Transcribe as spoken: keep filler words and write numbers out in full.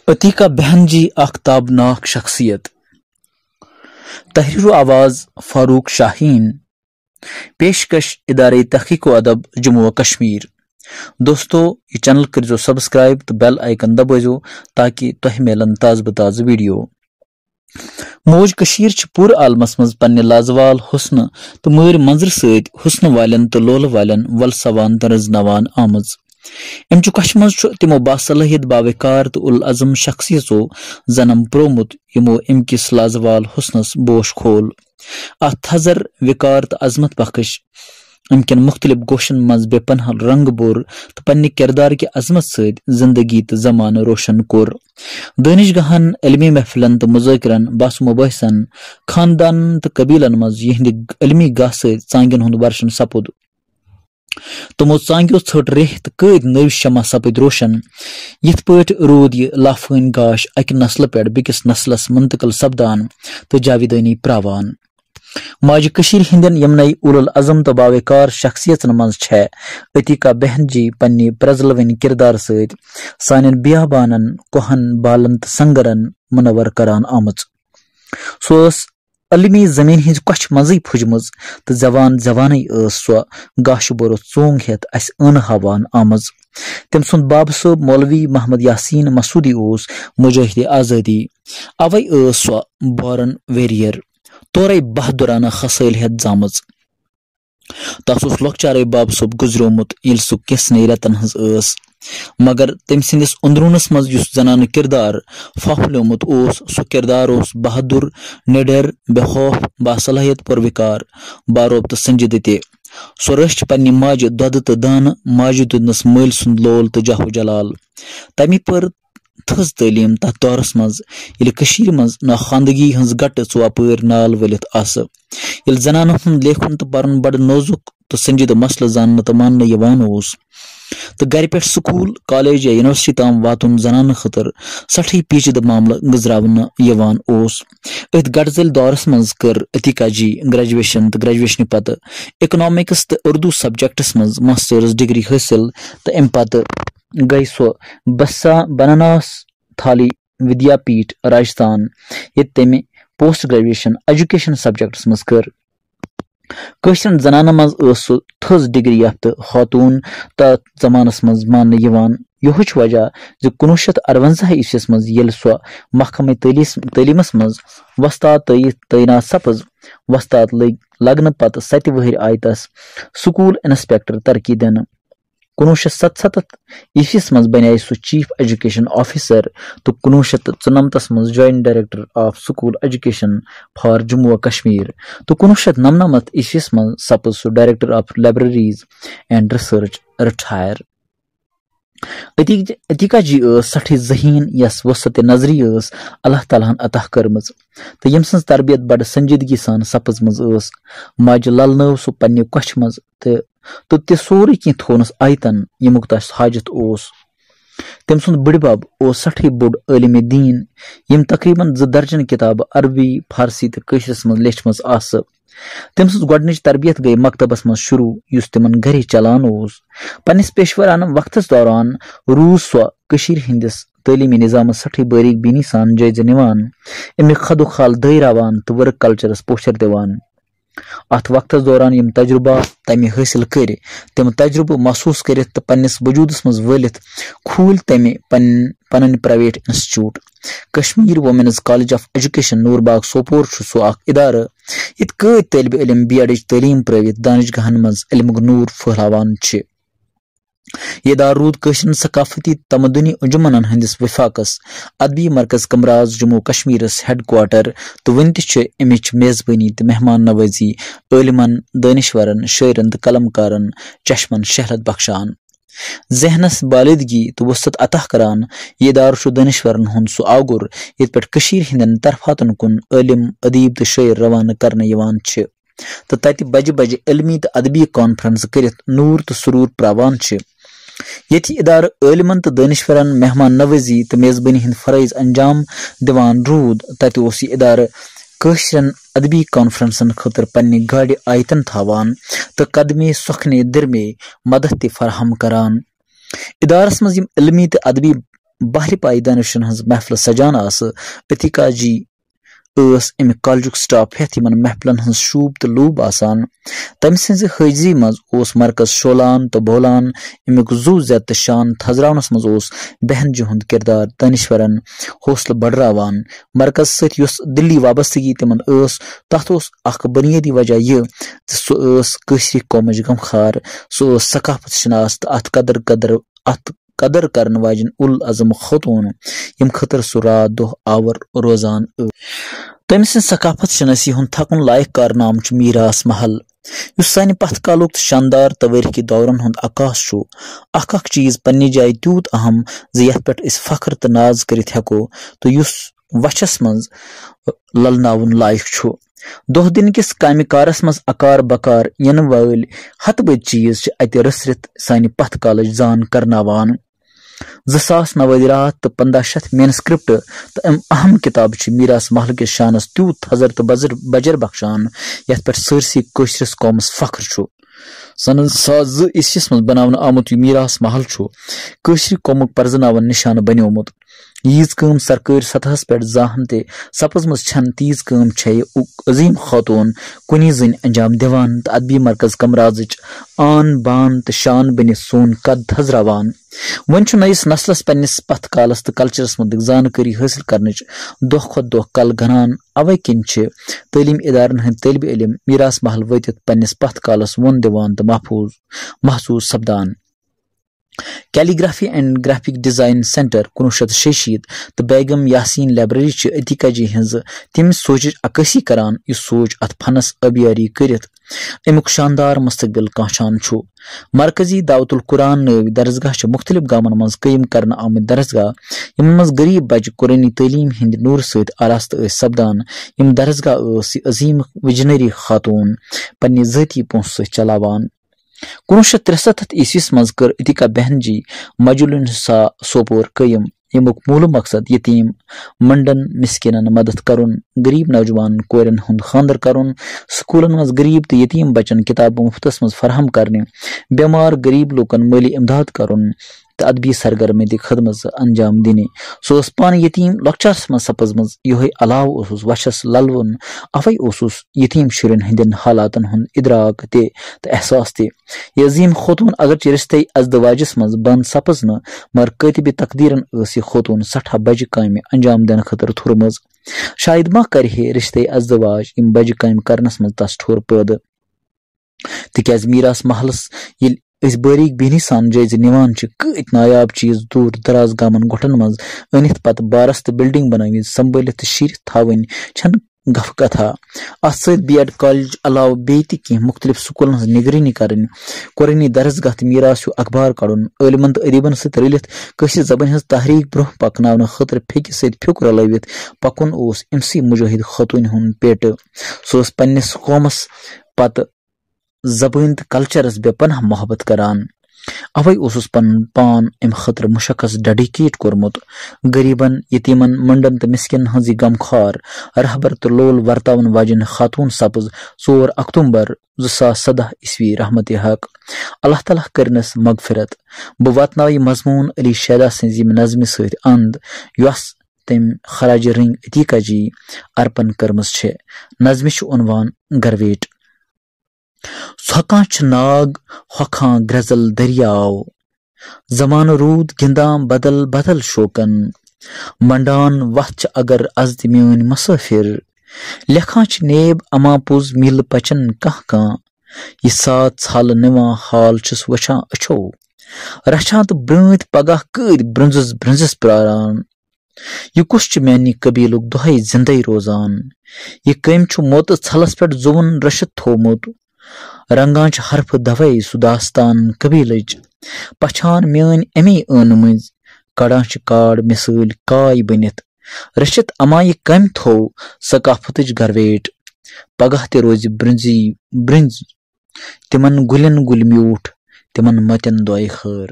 عتیقہ بہن جی اکھ تابناک شخصیت۔ تحریر و آواز فاروق شاہین۔ پیشکش ادارے تحقیق و ادب جموں و کشمیر۔ دوستو، یہِ چینل کٔرزیو سبسکرائب تہٕ بیل آئیکن دبٲزیو تاکہ تۄہہِ میلن تازٕ بہ تازٕ ویڈیو۔ موج کٔشیٖر چھِ پوٗرٕ عالمس منٛز پننہِ لازوال حسنہٕ تہٕ مٲرۍ منظرٕ سۭتۍ حسنہٕ والٮ۪ن تہٕ لولہٕ والٮ۪ن ولساوان تہٕ رٔزناوان آمٕژ۔ امہِ چہِ کۄچھِ منٛز چھُ تِمو باصلٲحیت، باوقار تہٕ اُلعزم شخصیژو زنم پرومُت، یِمو امہِ کِس لازوال حسنس بوش کھول۔ اتھ تھزر، وقار تہٕ عظمت بخش امہِ کٮ۪ن مختلف گوشن منٛز بے پناہ رنگ بوٚر تہٕ پننہِ کردار کہِ عظمت سۭتۍ زندگی تہٕ زمانہٕ روشن کوٚر۔ دٲنشگاہن، علمی محفلن تہٕ مذاکرن، بحث و مباحثن، خاندانن تہٕ قبیلن منٛز یِہنٛدِ علمی گاہ سۭتۍ ژانگن ہُنٛد ورشن سپُد۔ تِمو ژانگیو ژھٔٹ ریہہ تہٕ کٔدۍ نٔوۍ شمع سپٕدۍ روشن۔ یِتھ پٲٹھۍ روٗد یہِ لافٲنۍ گاش اکہِ نسلہٕ پٮ۪ٹھ بیٚکِس نسلس منتقل سپدان تہٕ جاویدٲنی پراوان۔ ماجہِ کٔشیٖرِ ہٕنٛدٮ۪ن یِمنٕے اولو العزم تہٕ باوقار شخصیژن منٛز چھےٚ عتیقہ بہن جی پننہِ پرٛزلوٕنۍ کِردار سۭتۍ سانٮ۪ن بیابانن، کوہن، بالن تہٕ سنگرن منور کران آمٕژ۔ سۄ ٲس علمی زمین ہٕنٛزِ کۄچھِ منٛزٕے پھُجمٕژ تہٕ زوان زوانٕے ٲس سۄ گاشہٕ بوٚرُت ژونگ ہٮ۪تھ اسہِ ٲنہٕ ہاوان آمٕژ۔ تٔمۍ سُنٛد بابہٕ صٲب مولوی محمد یاسین مسعودی اوس مجاہدِ آزٲدی۔ اوے ٲس سۄ بارن ویریئر، تورے بہادرانہ خسٲلۍ ہٮ۪تھ زامٕژ۔ تس اوس لۄکچارے بابہٕ صٲب گُزریومُت، ییٚلہِ سُہ کینٛژھنٕے رٮ۪تن ہٕنٛز ٲس۔ مگر تٔمۍ سٕنٛدِس أنٛدروٗنس منٛز یُس زنانہٕ کِردار پھۄپھلیومُت اوس، سُہ کِردار اوس بہادُر، نِڈر، بے خوف، باصلٲحیت، پُروقار، باروب تہٕ سنجیدٕ تہِ۔ سۄ رٔچھۍ پننہِ ماجہِ دۄدٕ تہٕ دانہٕ، ماجہِ دیُتنس مٲلۍ سُنٛد لول تہٕ جاہ و جلال۔ تمی پٔر تھٔز تعلیٖم تتھ دورس منٛز، ییٚلہِ کٔشیٖرِ منٛز ناخواندگی ہٕنٛز گٹہٕ ژوپٲرۍ نال ؤلِتھ آسہٕ، ییٚلہِ زنانن ہُنٛد لیکھُن تہٕ پرُن بڑٕ نوزُک تہٕ سنجیدٕ مسلہٕ زاننہٕ تہٕ ماننہٕ یِوان اوس، تہٕ گرِ پٮ۪ٹھ سکوٗل، کالج یا یونیورسٹی تام واتُن زنانہٕ خٲطرٕ سٮ۪ٹھٕے پیچیدٕ معاملہٕ گٔنزراونہٕ یِوان اوس۔ أتھۍ گٹہٕ ذٔلۍ دورس منٛز کٔر عتیقہ جی گریجویشن تہٕ گریجویشنہِ پتہٕ اکنامکس تہٕ اردو سبجیکٹس منٛز ماسٹرس ڈگری حٲصِل، تہٕ امہِ پتہٕ گٔے سۄ بسا-، بناناس تھالی ودیا پیٹھ، راجستھان، ییٚتہِ تٔمۍ پوسٹ گریجویشن ایجوکیشن سبجیکٹس منٛز کٔر۔ کٲشرٮ۪ن زنانن منٛز ٲس سۄ تھٔز ڈگری یافتہٕ خاتوٗن تتھ زمانس منٛز ماننہٕ یِوان۔ یِہوٚے چھُ وجہ زِ کُنوُہ شیٚتھ ارونزاہ عیسویس منٛز ییٚلہِ سۄ محکمہٕ تعلیس-، تعلیمس منٛز وۄستاد تٲیِتھ تعینات سپٕز، وۄستاد لٔگۍ لگنہٕ پتہٕ ستہِ وٕہٕرۍ آیہِ تس سکوٗل انسپیکٹر ترقی دِنہٕ۔ کُنوُہ شیٚتھ ستستھ عیسویس منٛز بنیٛاے سُہ چیف ایجوکیشن آفیسر تہٕ کُنوُہ شیٚتھ تہٕ ژُنمتس منٛز joint director of school education for Jammu و کشمیر، تہٕ کُنوُہ شیٚتھ نمنمتھ عیسویس منٛز سپٕز سُہ director of libraries and research retire. عتیق-، عتیقہ جی ٲس سٮ۪ٹھٕے ذہین، یس وسعت نظری ٲس اللہ تعالیٰ ہن عطا کٔرمٕژ، تہٕ ییٚمۍ سٕنٛز تربیت بڑٕ سنجیدگی سان سپٕزمٕژ ٲس۔ ماجہِ للنٲو سُہ پننہِ کۄچھِ منٛز تہٕ، تہٕ تہِ سورُے کینٛہہ تھوونس آیتن، ییٚمیُک تس حاجت اوس۔ تٔمۍ سُنٛد بٕڈِبب اوس سٮ۪ٹھٕے بوٚڑ عٲلمِ دیٖن، ییٚمۍ تقریباً زٕ درجن کِتابہٕ عربی، فارسی تہٕ کٲشرِس منٛز لیچھمٕژ آسہٕ۔ تٔمۍ سٕنٛز گۄڈٕنِچ تربیت گٔے مکتبس منٛز شروع، یُس تِمن گرے چلان اوس۔ پننِس پیشورانہٕ وقتس دوران روٗز سۄ کٔشیٖرِ ہٕنٛدِس تعلیمی نظامس سٮ۪ٹھٕے باریک بینی سان جٲیزٕ نِوان، امیُک خد و خال دٲیراوان تہٕ ورک کلچرس پوچھر دِوان۔ اتھ وقتس دوران یِم تجربات تمہِ حٲصِل کٔرۍ، تِم تجربہٕ محسوس کٔرِتھ تہٕ پننِس وجودس منٛز وٲلِتھ کھوٗلۍ تمہِ پن-، پنٕنۍ private institute. Kashmir women's college of education Noor Bagh Sopore چھُ سُہ اکھ ادارٕ، ییٚتہِ قٲدۍ طٲلبِ علم بی ایڈٕچ تعلیٖم پرٲوِتھ دانشگاہن منٛز علمُک نوٗر پھٔہلاوان چھِ۔ یہِ ادارٕ روٗد کٲشرٮ۪ن ثقافتی تمدنی انجمنن ہٕنٛدِس وفاقس، ادبی مرکز کمراز جموں کشمیرس ہیڈ کوارٹر، تہٕ وُنہِ تہِ چھُ امِچ میزبٲنی تہٕ مہمان نوازی عٲلمن، دٲنشورن، شٲعرن تہٕ قلمکارن چشمن شہرت بخشان۔ ذہنس بالادگی تہٕ وسعت عطا کران، یہِ ادارٕ چھُ دٲنشورن ہُنٛد سُہ آگُر، ییٚتہِ پٮ۪ٹھ کٔشیٖرِ ہٕنٛدٮ۪ن طرفاتن کُن عٲلم، ادیب تہٕ شٲعر روانہٕ کرنہٕ یِوان چھِ۔ تہٕ تتہِ بجہِ بجہِ علمی تہٕ ادبی کانفرنس کٔرِتھ نوٗر تہٕ سروٗر پراوان چھِ۔ ییٚتہِ یہِ ادارٕ عٲلمن تہٕ دٲنشورن مہمان نوازی تہٕ میزبٲنی ہٕنٛدۍ فرٲیض انجام دِوان روٗد، تتہِ اوس یہِ ادارٕ کٲشرٮ۪ن ادبی کانفرنسن خٲطرٕ پننہِ گاڑِ آیتن تھاوان تہٕ قدمے سۄکھنے دِرمے مدد تہِ فراہم کران۔ ادارس منٛز یِم علمی تہٕ ادبی بحرِ پایہِ دانشن ہٕنٛز محفل سجان آسہٕ، عتیقہ جی ٲس امہِ کالجُک سٹاف ہٮ۪تھ یِمن محفلن ہٕنٛز شوٗب تہٕ لوٗب آسان۔ تٔمۍ سٕنٛزِ حٲضری منٛز اوس مرکز شولان تہٕ بولان، امیُک زُو زٮ۪د تہٕ شان تھزراونس منٛز اوس بہن جی ہُنٛد کردار دٲنشورن حوصلہٕ بڑراوان۔ مرکز سۭتۍ یۄس دِلی وابستگی تِمن ٲس، تتھ اوس اکھ بنیٲدی وجہ یہِ زِ سُہ ٲس کٲشرِ قومٕچ غمخار، سُہ ٲس ثقافت شناس تہٕ اتھ قدر قدر اتھ قدر کرن واجٮ۪ن العزم خاتون، یِم خٲطرٕ سُہ راتھ دۄہ آور روزان ٲس۔ تٔمۍ سٕنٛز ثقافت شناسی ہُنٛد تھکُن لایق کارنامہٕ چھُ میراث محل، یُس سانہِ پتھ کالُک تہٕ شاندار توٲریخی دورن ہُنٛد عکاس چھُ۔ اکھ اکھ چیز پننہِ جایہِ تیوٗت اہم زِ یتھ پٮ۪ٹھ أسۍ فخر تہٕ ناز کٔرِتھ ہٮ۪کو، تہٕ یُس وچھس منٛز للناوُن لایق چھُ۔ دۄہ دِنہٕ کِس کامہِ کارس منٛز اکار بکار یِنہٕ وٲلۍ ہتہٕ بٔدۍ چیز چھِ اتہِ رٔژھرِتھ سانہِ پتھ کالٕچ زان کرناوان۔ زٕ ساس نوٲدۍ راتھ تہٕ پنٛداہ شیٚتھ مینسکرپٹ تہٕ أمۍ اہم کتابہٕ چھِ میراث محل کِس شانس تیوٗت تھزر تہٕ بزر بجر بخشان، یتھ پٮ۪ٹھ سٲرسٕے کٲشرِس قومس فخر چھُ۔ سنن ساس زٕ عیسویس منٛز بناونہٕ آمُت یہِ میراث محل چھُ کٲشرِ قومُک پرزناوُن نشانہٕ بنیومُت۔ ییٖژ کٲم سرکٲرۍ سطحس پٮ۪ٹھ زانٛہہ ہن تہِ سپٕزمٕژ چھنہٕ، تیٖژ کٲم چھےٚ یہِ عظیٖم خاتوٗن کُنی زٔنۍ انجام دِوان تہٕ ادبی مرکز کمرازٕچ آن بان تہٕ شان بٔنِتھ سون قد تھزراوان۔ وۄنۍ چھُ نٔیِس نسلس پننِس پتھ کالس تہٕ کلچرس مُتعلق زانکٲری حٲصِل کرنٕچ دۄہ کھۄتہٕ دۄہ کل گنان۔ اوے کِنۍ چھِ تعلیٖم ادارن ہٕنٛدۍ طٲلبہِ علم میراث محل وٲتِتھ پننِس پتھ کالس وۄن دِوان تہٕ محفوٗظ محسوٗس سپدان۔ Calligraphy and graphic design centre کُنوُہ شیٚتھ تہٕ شیٚیہِ شیٖتھ تہٕ بیگم یاسین لائبریری چھِ عتیقہ جی ہٕنٛز تَمہِ سونچٕچ عکٲسی کران، یُس سونچ اتھ فنس آبیٲری کٔرِتھ امیُک شاندار مستقبل کانچھان چھُ۔ مرکزی دعوت القرآن نٲوۍ درسگاہ چھِ مُختٔلِف گامن منٛز قٲیِم کرنہٕ آمٕتۍ درسگاہ، یِمن منٛز غریب بچہٕ قرآنی تعلیٖم ہٕنٛدِ نوٗرٕ سۭتۍ آراستہٕ ٲسۍ سپدان۔ یِم درسگاہ ٲس یہِ عظیٖم وِجنری خاتوٗن پننہِ ذٲتی پونٛسہٕ سۭتۍ چلاوان۔ کُنوُہ شیٚتھ ترٛسَتتھ عیسویس منٛز کٔر عتیقہ بہن جی مجلس النساء سوپور قٲیِم، ییٚمیُک موٗلہٕ مقصد یتیٖم، منڈن، مسکیٖنن مدد کرُن، غریب نوجوان کورٮ۪ن ہُنٛد خانٛدر کرُن، سکوٗلن منٛز غریب تہٕ یتیٖم بچن کتابہٕ مُفتس منٛز فراہم کرنہِ، بٮ۪مار غریب لوٗکن مٲلی امداد کرُن تہٕ ادبی سرگرمی تہِ خدمژ انجام دِنہِ۔ سُہ اوس پانہٕ یتیٖم لۄکچارس منٛز سپٕزمٕژ، یِہوٚے علاوٕ اوسُس وچھس للوُن، اوے اوسُس یتیٖم شُرٮ۪ن ہٕنٛدٮ۪ن حالاتن ہُنٛد ادراک تہِ تہٕ احساس تہِ۔ یہِ عظیٖم خوتوٗن اگرچہِ رِشتے ازدواجس منٛز بنٛد سپٕز نہٕ، مگر کٲتِبِ تقدیٖرن ٲس یہِ خوتوٗن سٮ۪ٹھاہ بجہِ کامہِ انجام دِنہٕ خٲطرٕ تھوٚرمٕژ۔ شاید ما کرِ ہے رِشتے ازدواج یِم بجہِ کامہِ کرنس منٛز تس ٹھوٚر پٲدٕ۔ تِکیازِ میراث محلس ییٚلہِ أسۍ باریٖک بیٖنی سان جٲیزٕ نِوان چھِ، کۭتۍ نایاب چیٖز دوٗر دراز گامن گۄٹھن منٛز أنِتھ پتہٕ بارس تہٕ بلڈنگ بنٲوِتھ سنبھٲلِتھ تہٕ شیٖرِتھ تھاوٕنۍ چھنہٕ گفہٕ کتھا۔ اتھ سۭتۍ بی ایڈ کالج علاوٕ بیٚیہِ تہِ کینٛہہ مُختٔلِف سکوٗلن ہٕنٛز نگرٲنی کرٕنۍ، قرآنی درسگاہ تہٕ میراث ہیوٗ اخبار کڑُن، عٲلمن تہٕ ادیبن سۭتۍ رٔلِتھ کٲشرِ زبٲنۍ ہٕنٛز تحریک برونٛہہ پکناونہٕ خٲطرٕ پھیٚکہِ سۭتۍ پھیُک رلٲوِتھ پکُن اوس أمسٕے مجاہد خاتوٗنہِ ہُنٛد پیٹہٕ۔ سُہ اوس پننِس قومس پتہٕ زبٲنۍ تہٕ کلچرس بے پناہ محبت کران۔ اوے اوسُس پنُن پان امہِ خٲطرٕ مُشخص ڈیڈیکیٹ کوٚرمُت۔ غریبن، یتیمن، منڈن تہٕ مسکینن ہٕنٛز یہِ غمخوار رہبر تہٕ لول ورتاون واجٮ۪ن خاتون سپٕز ژور اکتومبر زٕ ساس سداہ عیسوی رحمتِ حق۔ اللہ تعالیٰ کٔرنس مغفرت۔ بہٕ واتناوٕ یہِ مضمون علی شیدا سٕنٛزِ ییٚمہِ نظمہِ سۭتۍ اند، یۄس تٔمۍ خراج رنگ عتیقہ جی ارپن کٔرمٕژ چھےٚ۔ نظمہِ چھُ عنوان گرویٹ۔ ژھۄکان چھِ ناگ، ہۄکھان گرٛٮ۪زل دٔریاو۔ زمانہٕ روٗد گِنٛدان بدل بدل شوقن۔ منڈان وَتھ چھِ اگر از تہِ میٲنۍ مسافر۔ لیکھان چھِ نیب اما پوٚز میٖلہٕ پچن کانٛہہ کانٛہہ۔ یہِ ساتھ ژھالہٕ نِوان حال چھُس وٕچھان أچھو۔ رچھان تہٕ برٛٲنٛتۍ پگاہ کۭتۍ برٛونٛزس برٛونٛزس پراران۔ یہِ کُس چھُ میانہِ قبیلُک دۄہے زندے روزان؟ یہِ کٔمۍ چھُ موتہٕ ژھلس پٮ۪ٹھ زُوُن رٔچھِتھ تھوومُت؟ رنگان چھِ حرفہٕ دوے سُہ داستان قبیلٕچ۔ پچھان میٲنۍ امی ٲنہٕ مٔنزۍ، کڑان چھِ کاڈ مثٲلۍ کاے بٔنِتھ۔ رٔچھِتھ اما یہِ کٔمۍ تھوو ثقافتٕچ گرویٹ؟ پگاہ تہِ روزِ برنزی برنز تِمن گُلٮ۪ن گُلۍ میوٗٹھ، تِمن متٮ۪ن دۄیہِ خٲر۔